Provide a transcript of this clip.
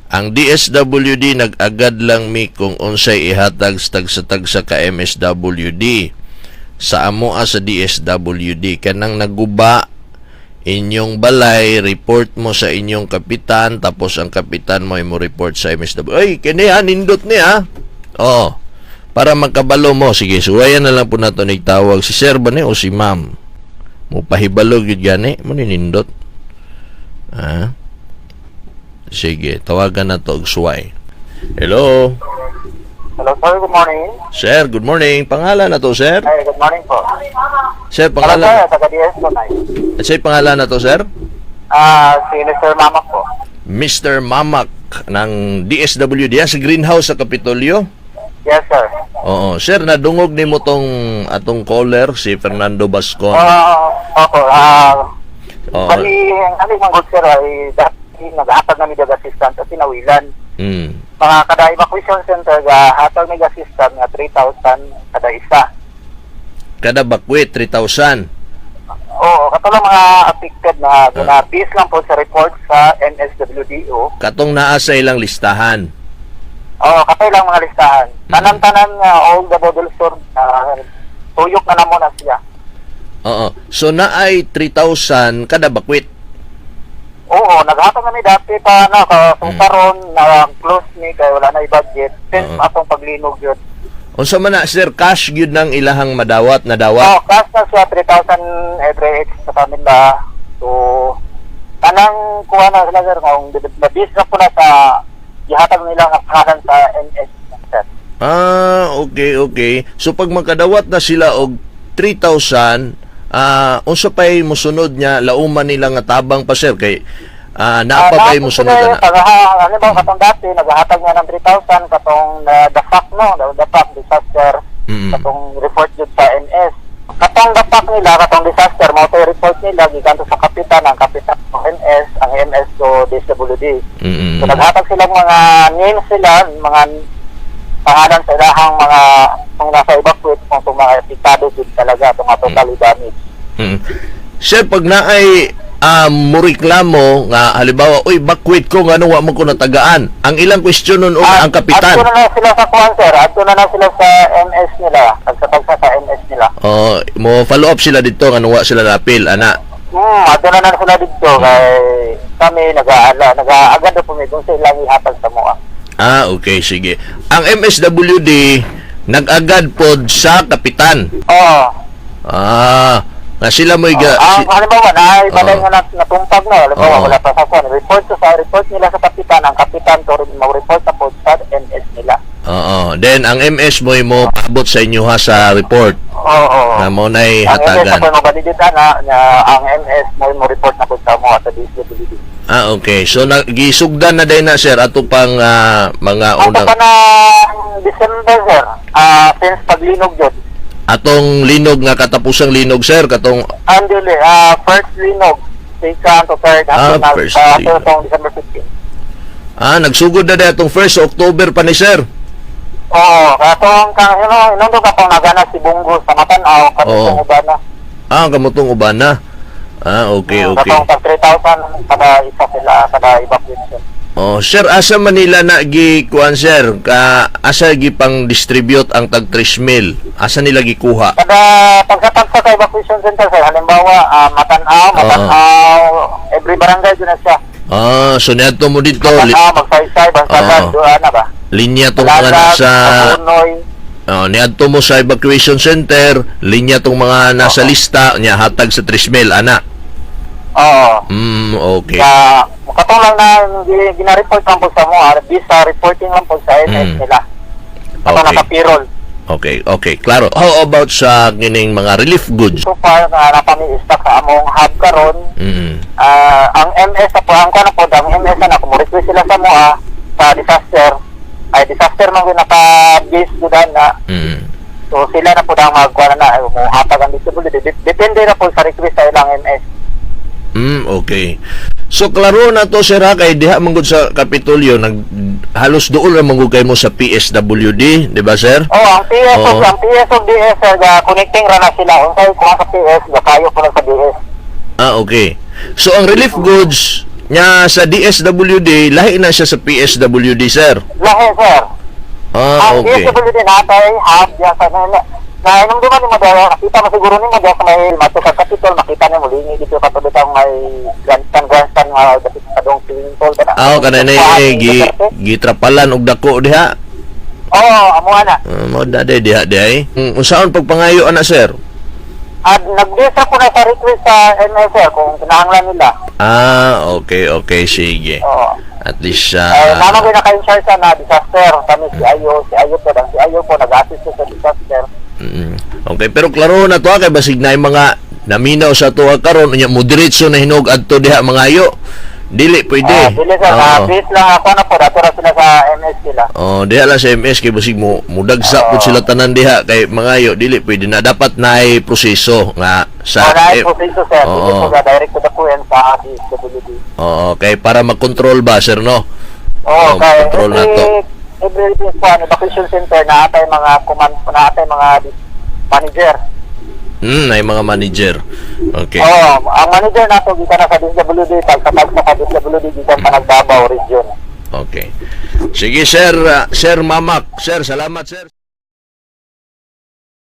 Ang DSWD, nag-agad lang mi kung unsay ihatag sa tagsa-tagsa ka MSWD sa amoa sa DSWD. Kanang naguba inyong balay, report mo sa inyong kapitan, tapos ang kapitan mo ay mo report sa MSW. Ay, kini ha, nindot ni ha. Oo. Para magkabalo mo, sige, suwayan na lang po nato ni tawag si sir ba ni o si ma'am. Mo pahibalo gyud gani, mo ni nindot. Ha? Sige, tawagan na to og suway. Hello. Hello, sir. Good morning. Sir, good morning. Pangalan na to, sir? Ay, good morning po. Sir, Hello, pangalan. sir. Taga DS po, Nay. Sir, pangalan na to, sir? Ah, si Mr. Mamak po. Mr. Mamak ng DSWD yan sa greenhouse sa Kapitolyo. Yes, sir. Oo, sir, nadungog nimo tong atong caller, si Fernando Bascon. Ah, opo. Ah, bali, ang aming mga good, sir, ay dati naghatag na mig assistant at tinawilan. Mga kada evacuation center, hatag mig assistant nga 3,000 kada isa. Kada bakwit 3,000. Oo, katulad mga affected na gina-base lang po sa report sa MSWDO. Katong naa sa ilang listahan. Oo, katoy lang mga listahan. Tanan-tanan nga all the Davao del Sur, tuyok na namo na siya. Oo. So naay 3,000 kada bakwit. Oo, naghatag na mi dati pa na ka so karon na close ni kay wala na i-budget since atong paglinog yun. Unsa man na, sir, cash gyud nang ilahang madawat na dawat? Oh, cash na siya 3,000 every each sa amin ba. So tanang kuha na sila, sir, kung mabis na po na sa gihatag nila nga pangalan sa MS, sir. Ah, okay. So pag makadawat na sila og 3,000, unsa pay musunod niya, lauman nila nga tabang pa, sir, kay naa pa pay musunod na? ana? Pag, ano ba, katong dati, naghahatag nga ng 3,000, katong the fact, no, the fact, disaster, katong report yun sa MS. Katong the fact nila, katong disaster, mao to'y report nila, gikan to sa kapitan, ang kapitan to MS, ang MS to DSWD. So naghatag silang mga names sila, mga pangalan sa ilahang mga kung nasa evacuate, kung itong mga apektado din talaga, itong mga totally damaged. Sir, pag naay mureklamo nga halimbawa, "Uy, bakwit ko, ngano wa mo ko natagaan?" Ang ilang question nun una, ang kapitan. Adto na lang sila sa kuan, sir. Adto na lang sila sa MS nila. Tagsa-tagsa sa MS nila. Oh, mo follow up sila dito ngano wa sila napil ana. Adto na lang sila dito kay kami nag-aala, nag-aagad na po mi kung sa ilang ihatag sa moa. Ah, okay, sige. Ang MSWD nag-agad pod sa kapitan. Oo. Ah, nga sila mo'y Ang halimbawa na ay balay nga natumpag na, halimbawa wala pa sa kuan, report sa report nila sa kapitan, ang kapitan to rin mo-report sa pod sa MS nila. Oo. Then ang MS mo'y mo paabot sa inyo ha sa report Oo. na mo na'y Ang MS hatagan. na po mo validate na, na ang MS mo report na po sa moa sa DSWD. Ah, okay. So gisugdan na din na, sir, ato pang mga Ang unang pa na December, sir, since paglinog yun. Atong linog nga katapusang linog, sir, katong Ang dili, first linog, second to third, na, first ato linog. tong December 15. Ah, nagsugod na din atong 1st October pa ni sir. Oo, katong kang ino, inundo katong nagana si Bungo sa Matanaw, katong Ubana. Ah, kamutong Ubana. Ah, okay. Katong tag 3,000 kada isa sila, kada evacuation. Oh, sir, asa Manila na gi kuan, sir? Ka asa gi pang distribute ang tag 3,000? Asa nila gikuha? Kada pagkatagsa sa evacuation center, sir, halimbawa, Matanaw, Matanaw, every barangay dun na siya. Ah, so niadto mo dito Matanaw, Magsaysay, Bansalan, doon na ba? Linya tong mga Lalag, nasa Hagonoy. Oh, niadto mo sa evacuation center, linya tong mga nasa lista niya, hatag sa 3,000 ana. Oo. Okay. Kaya, katong lang na gina-report lang po sa mo, bisa reporting lang po sa MS nila. Katong nasa payroll. Okay, klaro. How about sa kining mga relief goods? So far, na kami stock sa among hub karon. Ang MS na po, ang kuno po, ang MS na, kung request sila sa moa, sa disaster, ay disaster man naka-base gud na. So sila na po ang magkuha na, ay, mo hatag ang disability. Depende na po sa request sa ilang MS. Okay. So klaro na to, sir, ha, kay diha man gud sa Kapitolyo nag halos duol ra man gud kay mo sa PSWD, di ba, sir? Oh, ang PS of ang PS of DS, sir, ga connecting ra na sila. Unsay kuha sa PS, ga kayo po na sa DS. Ah, okay. So ang relief goods Nya sa DSWD, lahi na siya sa PSWD, sir. Lahi, sir. Ah, Ang okay. DSWD natay hub diya sa na na inumduman nimo diya, nakita mo siguro nimo diya sa may mato ka Capitol, makita nimo lingi dito kato bitang may grandstand grandstand nga dapit sa dong swimming pool kana. Ah, kana na eh, gi gitrapalan og dako diha. Oo, amo ana. Mao na day diha day. Unsaon pagpangayo ana, sir? At nag-disa ko na sa request sa MS, sir, kung kinahanglan nila. Ah, okay, sige. Oo. At least Eh, naman ko naka-in-charge sa na disaster. Kami si Ayo, si Ayo po, ang si Ayo po nag-assist sa disaster. Okay, pero klaro na to ha, kay basig na yung mga naminaw sa tuwa karon unya mo diretso na hinog adto diha mangayo. Dili pwede. Ah, dili sir, Oo. base lang ako na po, dato ra sila sa MS sila. Oh, diha lang sa MS kay basig mo mudagsa pud sila tanan diha kay mangayo, dili pwede na, dapat naay proseso nga sa Sa na eh, proseso, sir, dili oo. po ga direct to the point sa DSWD. Oo, kay para makontrol ba, sir, no? Oo, Oo, kay control na to. every kuan evacuation center na atay mga command na atay mga manager. Ay mga manager. Okay. Oo, ang manager nato gikan na sa DSWD, tag sa tag sa DSWD gikan pa nagDavao Region. Okay. Sige, sir, sir Mamak. Sir, salamat, sir.